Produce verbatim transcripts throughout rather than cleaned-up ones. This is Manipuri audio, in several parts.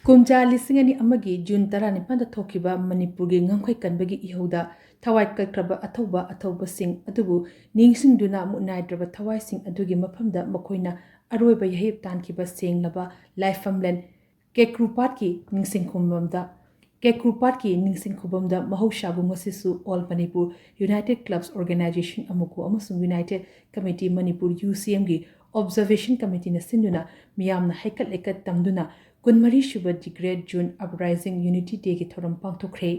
ꯀꯨꯝꯖꯥ ꯂꯤꯁꯤꯡ ꯑꯅꯤ ꯑꯃꯒꯤ ꯖꯨꯟ ꯇꯔꯥꯅꯤꯄꯥꯟꯗ ꯊꯣꯛꯈꯤꯕ ꯃꯅꯤꯄꯨꯔꯒꯤ ꯉꯝꯈꯩ ꯀꯟꯕꯒꯤ ꯏꯍꯧꯗ ꯊꯋꯥꯏ ꯀꯠꯈ꯭ꯔꯕ ꯑꯊꯧꯕ ꯑꯊꯧꯕꯁꯤꯡ ꯑꯗꯨꯕꯨ ꯅꯤꯡꯁꯤꯡꯗꯨꯅ ꯃꯨꯠ ꯅꯥꯏꯗ꯭ꯔꯕ ꯊꯋꯥꯏꯁꯤꯡ ꯑꯗꯨꯒꯤ ꯃꯐꯝꯗ ꯃꯈꯣꯏꯅ ꯑꯔꯣꯏꯕ ꯌꯥꯍꯤꯞ ꯇꯥꯟꯈꯤꯕ ꯁꯦꯡꯂꯕ ꯂꯥꯏꯐꯝꯂꯦꯟ ꯀꯦꯀ꯭ꯔꯨꯄꯥꯠꯀꯤ ꯅꯤꯡꯁꯤꯡ ꯈꯨꯕꯝꯗ, ꯀꯦꯀ꯭ꯔꯨꯄꯥꯠꯀꯤ ꯅꯤꯡꯁꯤꯡ ꯈꯨꯕꯝꯗ ꯃꯍꯧꯁꯥꯒꯨꯝ ꯉꯁꯤꯁꯨ All Manipur United Clubs Organization, ꯑꯃꯨꯀꯣ, ꯑꯃꯁꯨꯡ United Committee Manipur, ꯌꯨ ꯁꯤ ꯑꯦꯝꯒꯤ Observation Committeeꯅ ꯁꯤꯟꯗꯨꯅ ꯃꯤꯌꯥꯝꯅ ꯍꯩꯀꯠ ꯂꯩꯀꯠ ꯇꯝꯗꯨꯅ ꯀꯨꯟꯃꯔꯤ ꯁꯨꯕ The Great June Uprising Unity Dayꯒꯤ ꯊꯧꯔꯝ ꯄꯥꯡꯊꯣꯛꯈ꯭ꯔꯦ꯫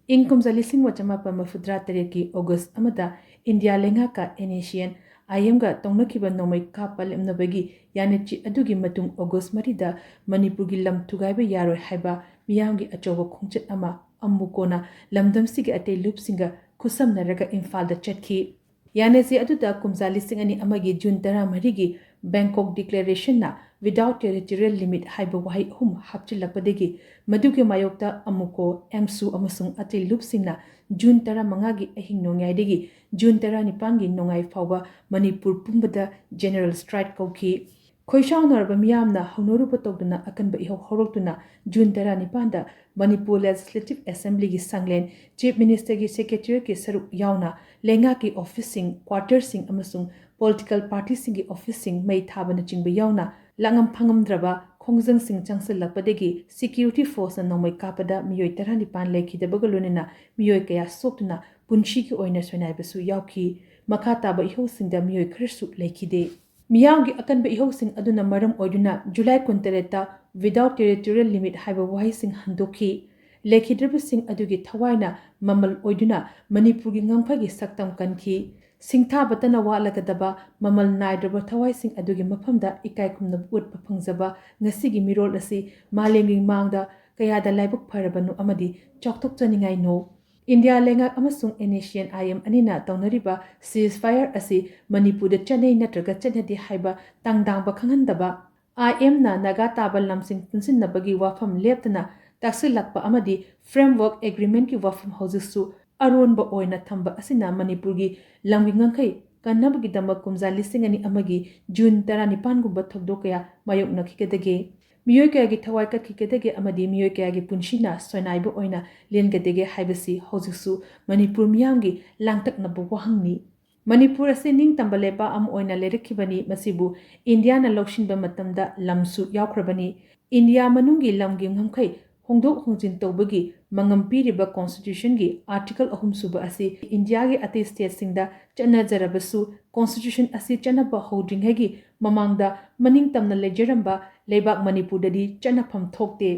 ꯏꯪ ꯀꯨꯝꯖꯥ ꯂꯤꯁꯤꯡ ꯑꯃ ꯆꯃꯥꯄꯟ ꯃꯔꯤꯐꯨꯇꯔꯥ ꯇꯔꯦꯠꯀꯤ August ꯑꯃꯗ ꯏꯟꯗꯤꯌꯥ ꯂꯩꯉꯥꯛꯀ NSCN IMꯒ ꯇꯧꯅꯈꯤꯕ ꯅꯣꯡꯃꯩ ꯀꯥꯞꯄ ꯂꯦꯞꯅꯕꯒꯤ ꯌꯥꯅꯆꯦ ꯑꯗꯨꯒꯤ ꯃꯇꯨꯡ August ꯃꯔꯤꯗ ꯃꯅꯤꯄꯨꯔꯒꯤ ꯂꯝ ꯊꯨꯒꯥꯏꯕ ꯌꯥꯔꯣꯏ ꯍꯥꯏꯕ ꯃꯤꯌꯥꯝꯒꯤ ꯑꯆꯧꯕ ꯈꯣꯡꯆꯠ ꯑꯃ ꯑꯃꯨꯀꯣꯅ ꯂꯝꯗꯝꯁꯤꯒꯤ ꯑꯇꯩ ꯂꯨꯞꯁꯤꯡꯒ ꯈꯨꯠꯁꯝꯅꯔꯒ ꯏꯝꯐꯥꯜꯗ ꯆꯠꯈꯤ꯫ ꯌꯥꯅꯆꯦ ꯑꯗꯨꯗ ꯀꯨꯝꯖꯥ ꯂꯤꯁꯤꯡ ꯑꯅꯤ ꯑꯃꯒꯤ ꯖꯨꯟ ꯇꯔꯥꯃꯔꯤꯒꯤ Bangkok Declarationꯅ Without Territorial Limit ꯍꯥꯏꯕ ꯋꯥꯍꯩ ꯑꯍꯨꯝ ꯍꯥꯞꯆꯤꯜꯂꯛꯄꯗꯒꯤ ꯃꯗꯨꯒꯤ ꯃꯥꯌꯣꯛꯇ ꯑꯃꯨꯀꯣ, ꯑꯦꯝꯁꯨ ꯑꯃꯁꯨꯡ ꯑꯇꯩ ꯂꯨꯞꯁꯤꯡꯅ ꯖꯨꯟ ꯇꯔꯥꯃꯉꯥꯒꯤ ꯑꯍꯤꯡ ꯅꯣꯡꯌꯥꯏꯗꯒꯤ ꯖꯨꯟ ꯇꯔꯥꯅꯤꯄꯥꯟꯒꯤ ꯅꯣꯡꯌꯥꯏ ꯐꯥꯎꯕ ꯃꯅꯤꯄꯨꯔ ꯄꯨꯝꯕꯗ General Strike ꯀꯧꯈꯤ꯫ ꯈꯣꯏꯁꯥꯎꯅꯔꯕ ꯃꯤꯌꯥꯝꯅ ꯍꯧꯅꯔꯨꯕ ꯇꯧꯗꯨꯅ ꯑꯀꯟꯕ ꯏꯍꯧ ꯍꯧꯔꯛꯇꯨꯅ ꯖꯨꯟ ꯇꯔꯥꯅꯤꯄꯥꯟꯗ ꯃꯅꯤꯄꯨꯔ Legislative Assemblyꯒꯤ ꯁꯪꯂꯦꯟ, Chief Ministerꯒꯤ Secretariatꯀꯤ ꯁꯔꯨꯛ ꯌꯥꯎꯅ ꯂꯩꯉꯥꯛꯀꯤ officeꯁꯤꯡ, quarterꯁꯤꯡ ꯑꯃꯁꯨꯡ political partyꯁꯤꯡꯒꯤ officeꯁꯤꯡ ꯃꯩ ꯊꯥꯕꯅꯆꯤꯡꯕ ꯌꯥꯎꯅ ꯂꯥꯛꯉꯝ ꯐꯪꯉꯝꯗ꯭ꯔꯕ ꯈꯣꯡꯖꯪꯁꯤꯡ ꯆꯪꯁꯤꯜꯂꯛꯄꯗꯒꯤ security forceꯅ ꯅꯣꯡꯃꯩ ꯀꯥꯞꯄꯗ ꯃꯤꯑꯣꯏ ꯇꯔꯥꯅꯤꯄꯥꯟ ꯂꯩꯈꯤꯗꯕꯒ ꯂꯣꯏꯅꯅ ꯃꯤꯑꯣꯏ ꯀꯌꯥ ꯁꯣꯛꯇꯨꯅ ꯄꯨꯟꯁꯤꯒꯤ ꯑꯣꯏꯅ ꯁꯣꯏꯅꯥꯏꯕꯁꯨ ꯌꯥꯎꯈꯤ꯫ ꯃꯈꯥ ꯇꯥꯕ ꯏꯍꯧꯁꯤꯡꯗ ꯃꯤꯑꯣꯏ ꯈꯔꯁꯨ ꯂꯩꯈꯤꯗꯦ꯫ ꯃꯤꯌꯥꯝꯒꯤ ꯑꯀꯟꯕ ꯏꯍꯧꯁꯤꯡ ꯑꯗꯨꯅ ꯃꯔꯝ ꯑꯣꯏꯗꯨꯅ ꯖꯨꯂꯥꯏ ꯀꯨꯟꯇꯔꯦꯠꯇ Without Territorial Limit ꯍꯥꯏꯕ ꯋꯥꯍꯩꯁꯤꯡ ꯍꯟꯗꯣꯛꯈꯤ꯫ ꯂꯩꯈꯤꯗ꯭ꯔꯕꯁꯤꯡ ꯑꯗꯨꯒꯤ ꯊꯋꯥꯏꯅ ꯃꯃꯜ ꯑꯣꯏꯗꯨꯅ ꯃꯅꯤꯄꯨꯔꯒꯤ ꯉꯝꯈꯩꯒꯤ ꯁꯛꯇꯝ ꯀꯟꯈꯤ꯫ ꯁꯤꯡꯊꯥꯕꯇꯅ ꯋꯥꯠꯂꯒꯗꯕ ꯃꯃꯜ ꯅꯥꯏꯗ꯭ꯔꯕ ꯊꯋꯥꯏꯁꯤꯡ ꯑꯗꯨꯒꯤ ꯃꯐꯝꯗ ꯏꯀꯥꯏ ꯈꯨꯝꯅꯕ ꯎꯠꯄ ꯐꯪꯖꯕ ꯉꯁꯤꯒꯤ ꯃꯤꯔꯣꯜ ꯑꯁꯤ ꯃꯥꯂꯦꯝꯒꯤ ꯃꯥꯡꯗ ꯀꯌꯥꯗ ꯂꯥꯏꯕꯛ ꯐꯔꯕꯅꯣ ꯑꯃꯗꯤ ꯆꯥꯎꯊꯣꯛꯆꯅꯤꯡꯉꯥꯏꯅꯣ꯫ ꯏꯟꯗꯤꯌꯥ ꯂꯩꯉꯥꯛ ꯑꯃꯁꯨꯡ NSCN IM ꯑꯅꯤꯅ ꯇꯧꯅꯔꯤꯕ ceasefire ꯑꯁꯤ ꯃꯅꯤꯄꯨꯔꯗ ꯆꯠꯅꯩ ꯅꯠꯇ꯭ꯔꯒ ꯆꯠꯅꯗꯦ ꯍꯥꯏꯕ ꯇꯪꯗꯥꯡꯕ ꯈꯪꯍꯟꯗꯕ, IMꯅ ꯅꯥꯒꯥ ꯇꯥꯕ ꯂꯝꯁꯤꯡ ꯄꯨꯟꯁꯤꯟꯅꯕꯒꯤ ꯋꯥꯐꯝ ꯂꯦꯞꯇꯅ ꯇꯥꯛꯁꯤꯜꯂꯛꯄ ꯑꯃꯗꯤ Framework Agreementꯀꯤ ꯋꯥꯐꯝ ꯍꯧꯖꯤꯛꯁꯨ ꯑꯔꯣꯟꯕ ꯑꯣꯏꯅ ꯊꯝꯕ ꯑꯁꯤꯅ ꯃꯅꯤꯄꯨꯔꯒꯤ ꯂꯝꯒꯤ ꯉꯝꯈꯩ ꯀꯟꯅꯕꯒꯤꯗꯃꯛ ꯀꯨꯝꯖꯥ ꯂꯤꯁꯤꯡ ꯑꯅꯤ ꯑꯃꯒꯤ ꯖꯨꯟ ꯇꯔꯥꯅꯤꯄꯥꯟꯒꯨꯝꯕ ꯊꯧꯗꯣꯛ ꯀꯌꯥ ꯃꯥꯌꯣꯛꯅꯈꯤꯒꯗꯒꯦ? ꯃꯤꯑꯣꯏ ꯀꯌꯥꯒꯤ ꯊꯋꯥꯏ ꯀꯠꯈꯤꯒꯗꯒꯦ ꯑꯃꯗꯤ ꯃꯤꯑꯣꯏ ꯀꯌꯥꯒꯤ ꯄꯨꯟꯁꯤꯅ ꯁꯣꯏꯅꯥꯏꯕ ꯑꯣꯏꯅ ꯂꯦꯟꯒꯗꯒꯦ ꯍꯥꯏꯕꯁꯤ ꯍꯧꯖꯤꯛꯁꯨ ꯃꯅꯤꯄꯨꯔ ꯃꯤꯌꯥꯝꯒꯤ ꯂꯥꯡꯇꯛꯅꯕ ꯋꯥꯍꯪꯅꯤ꯫ ꯃꯅꯤꯄꯨꯔ ꯑꯁꯤ ꯅꯤꯡꯇꯝꯕ ꯂꯩꯕꯥꯛ ꯑꯃ ꯑꯣꯏꯅ ꯂꯩꯔꯛꯈꯤꯕꯅꯤ꯫ ꯃꯁꯤꯕꯨ ꯏꯟꯗꯤꯌꯥꯅ ꯂꯧꯁꯤꯟꯕ ꯃꯇꯝꯗ ꯂꯝꯁꯨ ꯌꯥꯎꯈ꯭ꯔꯕꯅꯤ꯫ ꯏꯟꯗꯤꯌꯥ ꯃꯅꯨꯡꯒꯤ ꯂꯝꯒꯤ ꯉꯝꯈꯩ ꯍꯣꯡꯗꯣꯛ ꯍꯣꯡꯖꯤꯟ ꯇꯧꯕꯒꯤ ꯃꯉꯝ ꯄꯤꯔꯤꯕ ꯀꯣꯟꯁꯇꯤꯇ꯭ꯌꯨꯁꯟꯒꯤ ꯑꯥꯔꯇꯤꯀꯜ ꯑꯍꯨꯝꯁꯨꯕ ꯑꯁꯤ ꯏꯟꯗꯤꯌꯥꯒꯤ ꯑꯇꯩ ꯁ꯭ꯇꯦꯠꯁꯤꯡꯗ ꯆꯠꯅꯖꯔꯕꯁꯨ, ꯀꯣꯟꯁꯇꯤꯇ꯭ꯌꯨꯁꯟ ꯑꯁꯤ ꯆꯠꯅꯕ ꯍꯧꯗ꯭ꯔꯤꯉꯩꯒꯤ ꯃꯃꯥꯡꯗ ꯃꯅꯤꯡ ꯇꯝꯅ ꯂꯩꯖꯔꯝꯕ ꯂꯩꯕꯥꯛ ꯃꯅꯤꯄꯨꯔꯗꯗꯤ ꯆꯠꯅꯐꯝ ꯊꯣꯛꯇꯦ꯫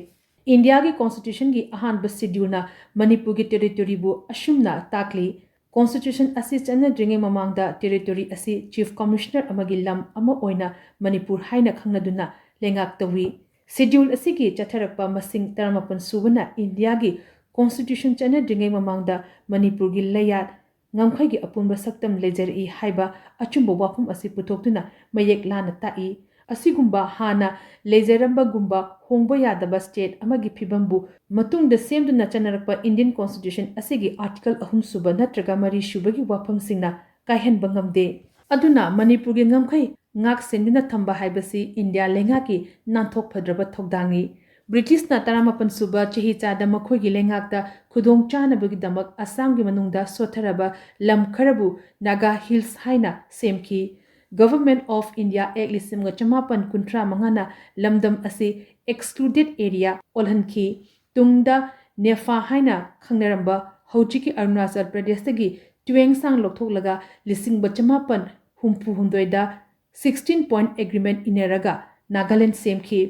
ꯏꯟꯗꯤꯌꯥꯒꯤ ꯀꯣꯟꯁꯇꯤꯇ꯭ꯌꯨꯁꯟꯒꯤ ꯑꯍꯥꯟꯕ ꯁꯦꯗ꯭ꯌꯨꯜꯅ ꯃꯅꯤꯄꯨꯔꯒꯤ ꯇꯦꯔꯤꯇꯣꯔꯤꯕꯨ ꯑꯁꯨꯝꯅ ꯇꯥꯛꯂꯤ: ꯀꯣꯟꯁꯇꯤꯇ꯭ꯌꯨꯁꯟ ꯑꯁꯤ ꯆꯠꯅꯗ꯭ꯔꯤꯉꯩ ꯃꯃꯥꯡꯗ ꯇꯦꯔꯤꯇꯣꯔꯤ ꯑꯁꯤ ꯆꯤꯐ ꯀꯃꯤꯁꯅꯔ ꯑꯃꯒꯤ ꯂꯝ ꯑꯃ ꯑꯣꯏꯅ ꯃꯅꯤꯄꯨꯔ ꯍꯥꯏꯅ ꯈꯪꯅꯗꯨꯅ ꯂꯩꯉꯥꯛ ꯇꯧꯏ꯫ ꯁꯦꯗ꯭ꯌꯨꯜ ꯑꯁꯤꯒꯤ ꯆꯠꯊꯔꯛꯄ ꯃꯁꯤꯡ ꯇꯔꯥꯃꯥꯄꯟ ꯁꯨꯕꯅ ꯏꯟꯗꯤꯌꯥꯒꯤ ꯀꯣꯟꯁꯇꯤꯇ꯭ꯌꯨꯁꯟ ꯆꯠꯅꯗ꯭ꯔꯤꯉꯩ ꯃꯃꯥꯡꯗ ꯃꯅꯤꯄꯨꯔꯒꯤ ꯂꯩꯌꯥꯠ ꯉꯝꯈꯩꯒꯤ ꯑꯄꯨꯟꯕ ꯁꯛꯇꯝ ꯂꯩꯖꯔꯛꯏ ꯍꯥꯏꯕ ꯑꯆꯨꯝꯕ ꯋꯥꯐꯝ ꯑꯁꯤ ꯄꯨꯊꯣꯛꯇꯨꯅ ꯃꯌꯦꯛ ꯂꯥꯅ ꯇꯥꯛꯏ꯫ ꯑꯁꯤꯒꯨꯝꯕ ꯍꯥꯟꯅ ꯂꯩꯖꯔꯝꯕꯒꯨꯝꯕ ꯍꯣꯡꯕ ꯌꯥꯗꯕ ꯁ꯭ꯇꯦꯠ ꯑꯃꯒꯤ ꯐꯤꯕꯝꯕꯨ ꯃꯇꯨꯡꯗ ꯁꯦꯝꯗꯨꯅ ꯆꯠꯅꯔꯛꯄ ꯏꯟꯗꯤꯌꯟ ꯀꯣꯟꯁꯇꯤꯇ꯭ꯌꯨꯁꯟ ꯑꯁꯤꯒꯤ ꯑꯥꯔꯇꯤꯀꯜ ꯑꯍꯨꯝꯁꯨꯕ ꯅꯠꯇ꯭ꯔꯒ ꯃꯔꯤꯁꯨꯕꯒꯤ ꯋꯥꯐꯝꯁꯤꯡꯅ ꯀꯥꯏꯍꯟꯕ ꯉꯝꯗꯦ꯫ ꯑꯗꯨꯅ ꯃꯅꯤꯄꯨꯔꯒꯤ ꯉꯝꯈꯩ ꯉꯥꯛ ꯁꯦꯟꯗꯨꯅ ꯊꯝꯕ ꯍꯥꯏꯕꯁꯤ ꯏꯟꯗꯤꯌꯥ ꯂꯩꯉꯥꯛꯀꯤ ꯅꯥꯟꯊꯣꯛ ꯐꯗ꯭ꯔꯕ ꯊꯧꯗꯥꯡꯅꯤ꯫ ꯕ꯭ꯔꯤꯇꯤꯁꯅ ꯇꯔꯥꯃꯥꯄꯟ ꯁꯨꯕ ꯆꯍꯤꯆꯥꯗ ꯃꯈꯣꯏꯒꯤ ꯂꯩꯉꯥꯛꯇ ꯈꯨꯗꯣꯡ ꯆꯥꯅꯕꯒꯤꯗꯃꯛ ꯑꯁꯥꯝꯒꯤ ꯃꯅꯨꯡꯗ ꯁꯣꯠꯊꯔꯕ ꯂꯝ ꯈꯔꯕꯨ ꯅꯥꯒꯥ ꯍꯤꯜꯁ ꯍꯥꯏꯅ ꯁꯦꯝꯈꯤ꯫ Government of India Act ꯂꯤꯁꯤꯡ ꯑꯃꯒ ꯆꯃꯥꯄꯟ ꯀꯨꯟꯊ꯭ꯔꯥ ꯃꯉꯥꯅ ꯂꯝꯗꯝ ꯑꯁꯤ excluded area ꯑꯣꯜꯍꯟꯈꯤ꯫ ꯇꯨꯡꯗ ꯅꯦꯐꯥ ꯍꯥꯏꯅ ꯈꯪꯅꯔꯝꯕ ꯍꯧꯖꯤꯛꯀꯤ ꯑꯔꯨꯅꯥꯆꯜ ꯄ꯭ꯔꯗꯦꯁꯇꯒꯤ ꯇꯨꯌꯦꯡꯁꯥꯡ ꯂꯧꯊꯣꯛꯂꯒ ꯂꯤꯁꯤꯡ ꯑꯃ ꯆꯃꯥꯄꯟ ꯍꯨꯝꯐꯨ ꯍꯨꯝꯗꯣꯏꯗ sixteen point agreement ꯏꯟꯅꯔꯒ ꯅꯥꯒꯥꯂꯦꯟ ꯁꯦꯝꯈꯤ꯫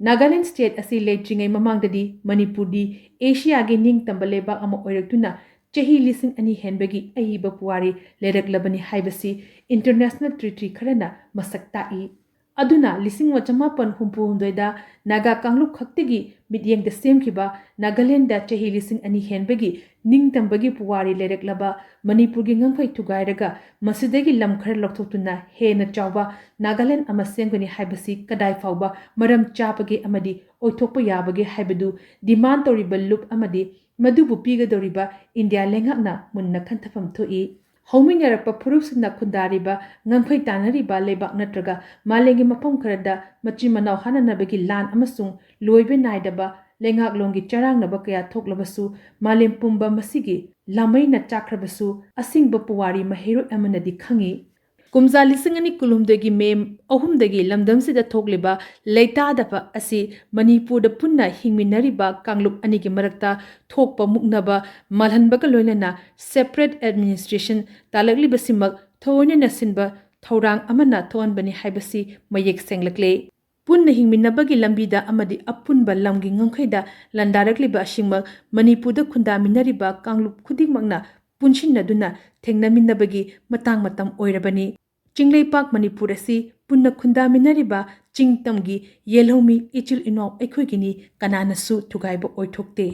ꯅꯥꯒꯥꯂꯦꯟ ꯁ꯭ꯇꯦꯠ ꯑꯁꯤ ꯂꯩꯇ꯭ꯔꯤꯉꯩ ꯃꯃꯥꯡꯗꯗꯤ ꯃꯅꯤꯄꯨꯔꯗꯤ ꯑꯦꯁꯤꯌꯥꯒꯤ ꯅꯤꯡꯇꯝꯕ ꯂꯩꯕꯥꯛ ꯑꯃ ꯑꯣꯏꯔꯛꯇꯨꯅ ꯆꯍꯤ ꯂꯤꯁꯤꯡ ꯑꯅꯤ ꯍꯦꯟꯕꯒꯤ ꯑꯏꯕ ꯄꯨꯋꯥꯔꯤ ꯂꯩꯔꯛꯂꯕꯅꯤ ꯍꯥꯏꯕꯁꯤ international treaty ꯈꯔꯅ ꯃꯁꯛ ꯇꯥꯛꯏ꯫ ꯑꯗꯨꯅ ꯂꯤꯁꯤꯡ ꯑꯃ ꯆꯃꯥꯄꯟ ꯍꯨꯝꯐꯨ ꯍꯨꯝꯗꯣꯏꯗ ꯅꯥꯒꯥ ꯀꯥꯡꯂꯨꯞ ꯈꯛꯇꯒꯤ ꯃꯤꯠꯌꯦꯡꯗ ꯁꯦꯝꯈꯤꯕ ꯅꯥꯒꯥꯂꯦꯟꯗ ꯆꯍꯤ ꯂꯤꯁꯤꯡ ꯑꯅꯤ ꯍꯦꯟꯕꯒꯤ ꯅꯤꯡꯇꯝꯕꯒꯤ ꯄꯨꯋꯥꯔꯤ ꯂꯩꯔꯛꯂꯕ ꯃꯅꯤꯄꯨꯔꯒꯤ ꯉꯝꯈꯩ ꯊꯨꯒꯥꯏꯔꯒ ꯃꯁꯤꯗꯒꯤ ꯂꯝ ꯈꯔ ꯂꯧꯊꯣꯛꯇꯨꯅ ꯍꯦꯟꯅ ꯆꯥꯎꯕ ꯅꯥꯒꯥꯂꯦꯟ ꯑꯃ ꯁꯦꯝꯒꯅꯤ ꯍꯥꯏꯕꯁꯤ ꯀꯗꯥꯏ ꯐꯥꯎꯕ ꯃꯔꯝ ꯆꯥꯕꯒꯦ ꯑꯃꯗꯤ ꯑꯣꯏꯊꯣꯛꯄ ꯌꯥꯕꯒꯦ ꯍꯥꯏꯕꯗꯨ demand ꯇꯧꯔꯤꯕ ꯂꯨꯞ ꯑꯃꯗꯤ ꯃꯗꯨꯕꯨ ꯄꯤꯒꯗꯧꯔꯤꯕ ꯏꯟꯗꯤꯌꯥ ꯂꯩꯉꯥꯛꯅ ꯃꯨꯟꯅ ꯈꯟꯊꯐꯝ ꯊꯣꯛꯏ꯫ ꯍꯧꯃꯤꯟꯅꯔꯛꯄ ꯐꯨꯔꯨꯞꯁꯤꯡꯅ ꯈꯨꯟꯗꯥꯔꯤꯕ, ꯉꯝꯈꯩ ꯇꯥꯟꯅꯔꯤꯕ ꯂꯩꯕꯥꯛ ꯅꯠꯇ꯭ꯔꯒ ꯃꯥꯂꯦꯝꯒꯤ ꯃꯐꯝ ꯈꯔꯗ ꯃꯆꯤꯟ ꯃꯅꯥꯎ ꯍꯥꯠꯅꯅꯕꯒꯤ ꯂꯥꯟ ꯑꯃꯁꯨꯡ ꯂꯣꯏꯕ ꯅꯥꯏꯗꯕ ꯂꯩꯉꯥꯛꯂꯣꯟꯒꯤ ꯆꯔꯥꯡꯅꯕ ꯀꯌꯥ ꯊꯣꯛꯂꯕꯁꯨ, ꯃꯥꯂꯦꯝ ꯄꯨꯝꯕ ꯃꯁꯤꯒꯤ ꯂꯥꯃꯩꯅ ꯆꯥꯛꯈ꯭ꯔꯕꯁꯨ, ꯑꯁꯤꯡꯕ ꯄꯨꯋꯥꯔꯤ ꯃꯍꯩꯔꯣꯏ ꯑꯃꯅꯗꯤ ꯈꯪꯏ꯫ ꯀꯨꯝꯖꯥ ꯂꯤꯁꯤꯡ ꯑꯅꯤ ꯀꯨꯟꯍꯨꯝꯗꯣꯏꯒꯤ ꯃꯦ ꯑꯍꯨꯝꯗꯒꯤ ꯂꯝꯗꯝꯁꯤꯗ ꯊꯣꯛꯂꯤꯕ ꯂꯩꯇꯥꯗꯕ ꯑꯁꯤ ꯃꯅꯤꯄꯨꯔꯗ ꯄꯨꯟꯅ ꯍꯤꯡꯃꯤꯟꯅꯔꯤꯕ ꯀꯥꯡꯂꯨꯞ ꯑꯅꯤꯒꯤ ꯃꯔꯛꯇ ꯊꯣꯛꯄ ꯃꯨꯛꯅꯕ ꯃꯥꯜꯍꯟꯕꯒ ꯂꯣꯏꯅꯅ separate administration ꯇꯥꯜꯂꯛꯂꯤꯕꯁꯤꯃꯛ ꯊꯑꯣꯏꯅꯅ ꯁꯤꯟꯕ ꯊꯧꯔꯥꯡ ꯑꯃꯅ ꯊꯣꯛꯍꯟꯕꯅꯤ ꯍꯥꯏꯕꯁꯤ ꯃꯌꯦꯛ ꯁꯦꯡꯂꯛꯂꯦ꯫ ꯄꯨꯟꯅ ꯍꯤꯡꯃꯤꯟꯅꯕꯒꯤ ꯂꯝꯕꯤꯗ ꯑꯃꯗꯤ ꯑꯄꯨꯟꯕ ꯂꯝꯒꯤ ꯉꯝꯈꯩꯗ ꯂꯥꯟꯗꯥꯔꯛꯂꯤꯕ ꯑꯁꯤꯃꯛ ꯃꯅꯤꯄꯨꯔꯗ ꯈꯨꯟꯗꯥꯃꯤꯟꯅꯔꯤꯕ ꯀꯥꯡꯂꯨꯞ ꯈꯨꯗꯤꯡꯃꯛꯅ ꯄꯨꯟꯁꯤꯟꯅꯗꯨꯅ ꯊꯦꯡꯅꯃꯤꯟꯅꯕꯒꯤ ꯃꯇꯥꯡ ꯃꯇꯝ ꯑꯣꯏꯔꯕꯅꯤ꯫ ꯆꯤꯡꯂꯩꯄꯥꯛ ꯃꯅꯤꯄꯨꯔ ꯑꯁꯤ ꯄꯨꯟꯅ ꯈꯨꯟꯗꯥꯃꯤꯟꯅꯔꯤꯕ ꯆꯤꯡ ꯇꯝꯒꯤ ꯌꯦꯜꯍꯧꯃꯤ ꯏꯆꯤꯜ ꯏꯅꯥꯎ ꯑꯩꯈꯣꯏꯒꯤꯅꯤ, ꯀꯅꯥꯅꯁꯨ ꯊꯨꯒꯥꯏꯕ ꯑꯣꯏꯊꯣꯛꯇꯦ꯫